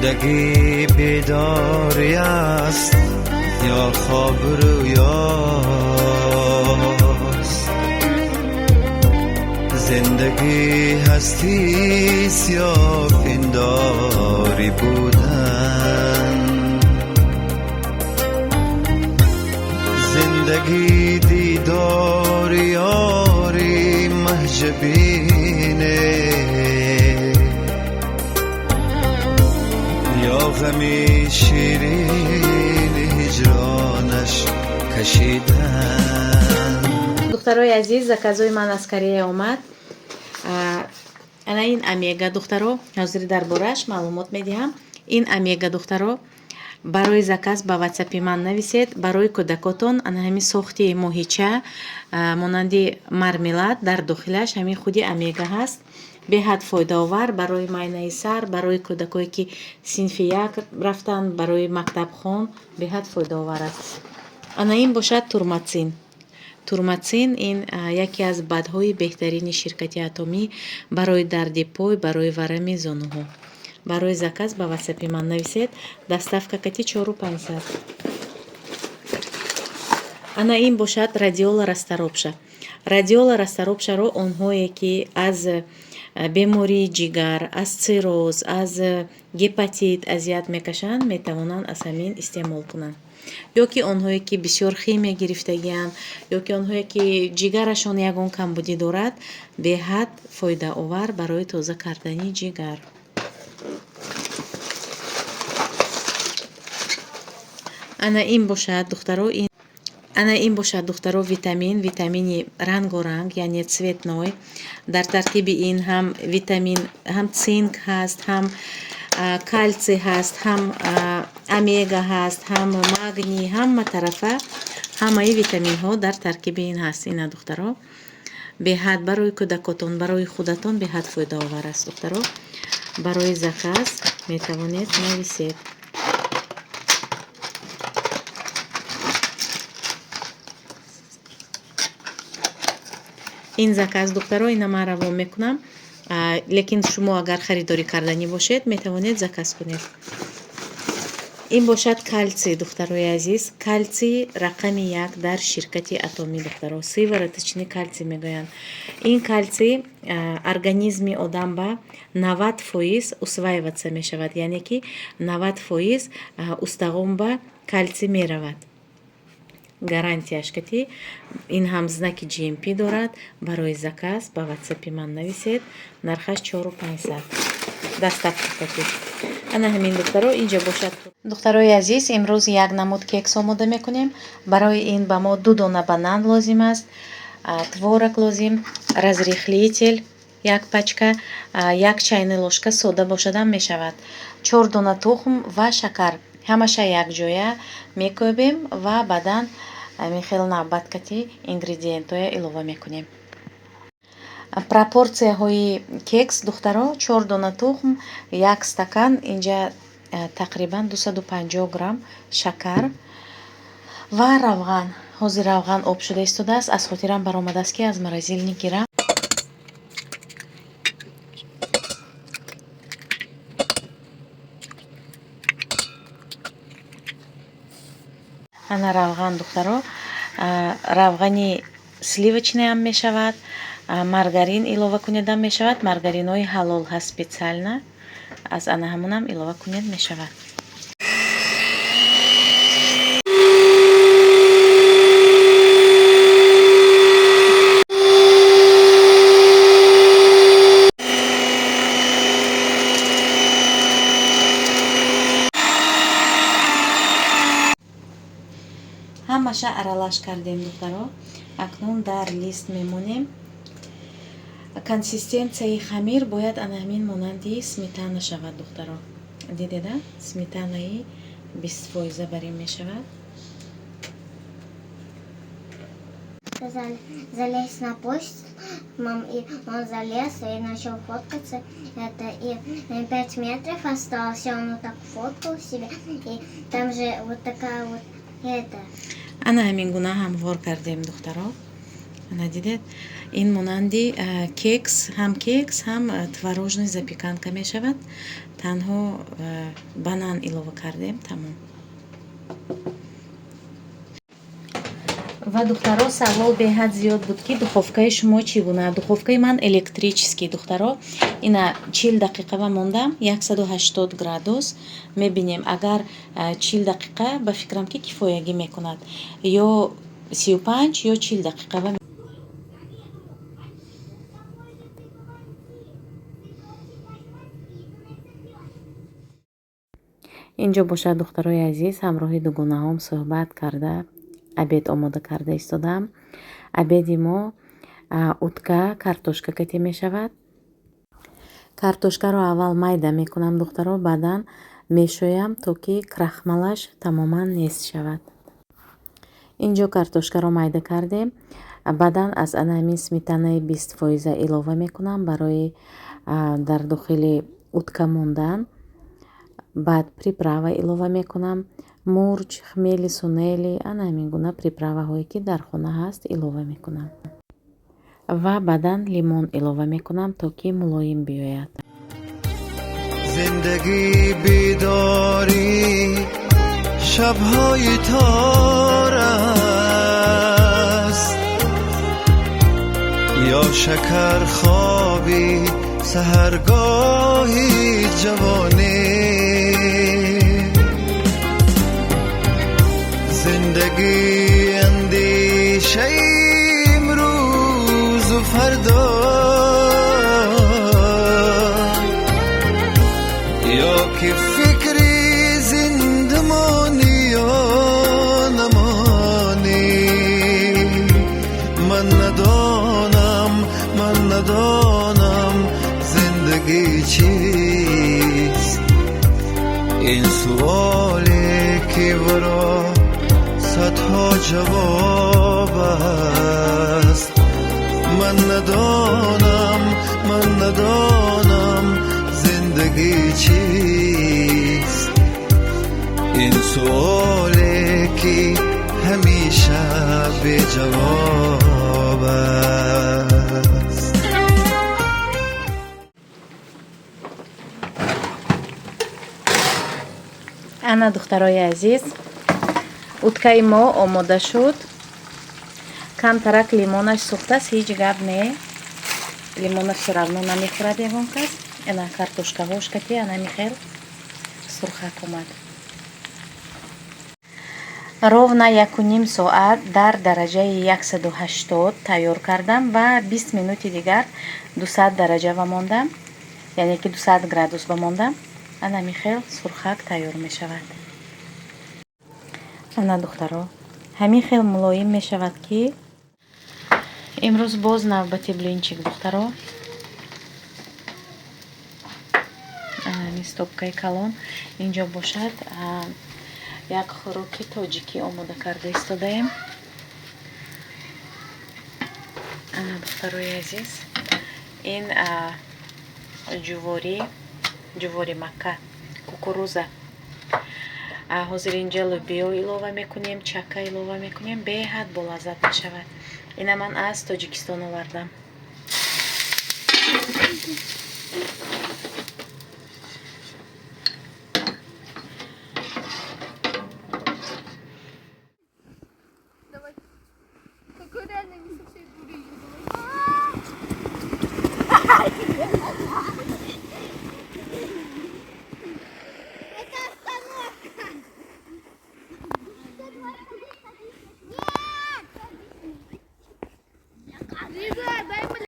Зиндагӣ бедорӣ аст ё хоб рӯёст, зиндагӣ ҳастист ё пиндорӣ будан, зиндагӣ дидори ёри Маҳҷабине ё ғами ширини ҳиҷронаш кашидан. Духтарои азиз, заказои ман аз Корея омад. Ана ин омега, духтаро, ҳозир дар борааш маълумот медиҳам. Ин омега, духтаро, барои заказ ба ватсапи ман нависед. Барои кӯдакотон ана ҳамин сохти моҳича, монанди мармелад, дар дохилаш ҳамин худи омега ҳаст. Беҳад фоидаовар барои майнаи сар, барои кӯдакое ки синфи як рафтанд, барои мактабхон беҳад фоидаовар аст. Ана ин бошад турматсин. Турматсин ин яке аз БАДҳои беҳтарини ширкати Атомӣ барои дарди пой, барои варами зонуҳо. Барои заказ ба ватсапи ман нависед. Доставка кати 4500. Ана ин бошад радиола расторопша. Радиола расторопшаро онҳое ки аз бемории ҷигар, аз цирроз, аз гепатит азият мекашанд, метавонанд аз ҳамин истеъмол кунанд. Ё ки онҳое ки бисёр химия гирифтагианд, ё ки онҳое ки ҷигарашон ягон камбудӣ дорад, беҳад фоидаовар барои тоза кардани ҷигар. Ана ин бошад, духтаро, ана ин бошад, духтаро, витамин, витамини рангоранг, яъне цветной. Дар таркиби ин ҳам витамин, ҳам цинк ҳаст, ҳам калсий ҳаст, ҳам омега ҳаст, ҳам магний, ҳама тарафа ҳамаи витаминҳо дар таркиби ин ҳаст. Ина, духтаро, беҳад барои кӯдакотон, барои худатон беҳад фоидаовар аст, духтаро. Барои заказ метавонед нависед. Ин заказ, духтаро, ина ман равон мекунам, лекин шумо агар харидорӣ карданӣ бошед, метавонед заказ кунед. Ин бошад калсий, духтарои азиз, калсий рақами як дар ширкати Атомӣ, духтаро, сывороточный кальций мегӯянд. Ин калсий организми одам ба 90% усваиваться мешавад, яъне ки 90% устағон ба калсий меравад. Гарантияш кати ин ҳам знаки GMP дорад. Барои заказ ба ватсапи ман нависед. Нархаш 4500, доставка кати. Ана ҳамин, духтаро, инҷо бошад. Духтарои азиз, имрӯз як намуд кекс омода мекунем. Барои ин ба мо ду дона банан лозим аст, творог лозим, разрыхлитель як пачка, як чайный ложка сода бошадам мешавад, чор дона тухм ва шакар. Ҳамаша якҷоя мекӯбем ва баъдан ҳамин хел навбат кати ингредиентҳоя илова мекунем. Пропорцияҳои кекс, духтаро: чор дона тухм, як стакан, инҷа тақрибан 250 грамм шакар ва равған. Ҳозир равған об шуда истодааст, аз хотирам баромадааст, ки аз морозильник гирам. Ана равған, духтаро, равғани сливочныйам мешавад, маргарин илова кунедам мешавад. Маргаринҳои ҳалол ҳаст, специально аз ана ҳамонам илова кунед мешавад. Ҳамаша аралаш кардем, духтаро. Акнун дар лист мемонем. Консистенсияи хамир бояд ана ҳамин монанди сметана шавад, духтаро. Дидеда, сметанаи 20 фоиза бар ин мешавад. Залезть на поезд, мам, и он залез и начал фоткаться. Это и 5 метров осталось, и он вот так фоткал себе. И там же вот такая вот это. Ана ҳамин гуна ҳамвор кардем, духтаро. Ана дидед, ин монанди кекс, ҳам кекс, ҳам творожный запеканка мешавад. Танҳо банан илова кардем, тамом. Ва духтаро, савол беҳад зиёд буд, ки духовкаи шумо чӣ гуна. Духовкаи ман электрический, духтаро. Ина 40 дақиқа ва мондам, 180 градус. Мебинем, агар 40 дақиқа, ба фикрам, ки кифоягӣ мекунад, ё 35, ё 40 дақиқа ва инҷо бошад. Духтарои азиз, ҳамроҳи дугонаҳом суҳбат карда, обед омода карда истодаам. Обеди мо утка, картошка кате мешавад. Картошкаро аввал майда мекунам, духтаро, баъдан мешӯям, то ки крахмалаш тамоман нест шавад. Инҷо картошкаро майда кардем. Баъдан аз ана ҳамин сметанаи 20 фоиза илова мекунам барои дар дохили утка мондан. Баъд приправа илова мекунам: мурч, хмели сунели, ана ҳамин гуна приправаҳое, ки дар хона ҳаст, илова мекунам ва баъдан лимон илова мекунам, то ки мулоим биёяд. Зиндагӣ бедорӣ шабҳои тор аст ё шакархобӣ саҳаргоҳи ҷавонӣ. Зиндагӣ андешаи имрӯзу фардо ё ки фикри зиндамонӣ ё намонӣ. Ман надонам, ман надонам, зиндагӣ чист. Ин суоле, ки варо садҳо ҷавоб аст. Ман надонам, ман надонам, зиндагӣ чист. Ин суоле, ки ҳамеша беҷавоб аст. Ана, духтарои азиз, уткаи мо омода шуд. Камтарак лимонаш сӯхтааст, ҳеҷ гап не, лимонаш всё равно намехӯрад ягон кас. Ана картошкаҳош кати анами хел сурхак омад. Ровно 1,5 соат дар дараҷаи 180 тайёр кардам ва 20 минути дигар 200 дараҷа ва мондам, яъне ки 200 градус ба мондам. Анами хел сурхак тайёр мешавад. Ана, духтаро, ҳамин хел мулоим мешавад, ки имрӯз боз навбати блинчик, духтаро. Ҳамин стопкаи калон инҷо бошад, як хӯроки тоҷикӣ омода карда истодаем. Ана, духтарои азиз, ин ҷуворӣ, ҷувори макка, кукуруза. Ҳозир инҷа лӯбиё илова мекунем, чака илова мекунем, беҳад болаззат мешавад. Ина ман аз Тоҷикистон овардам.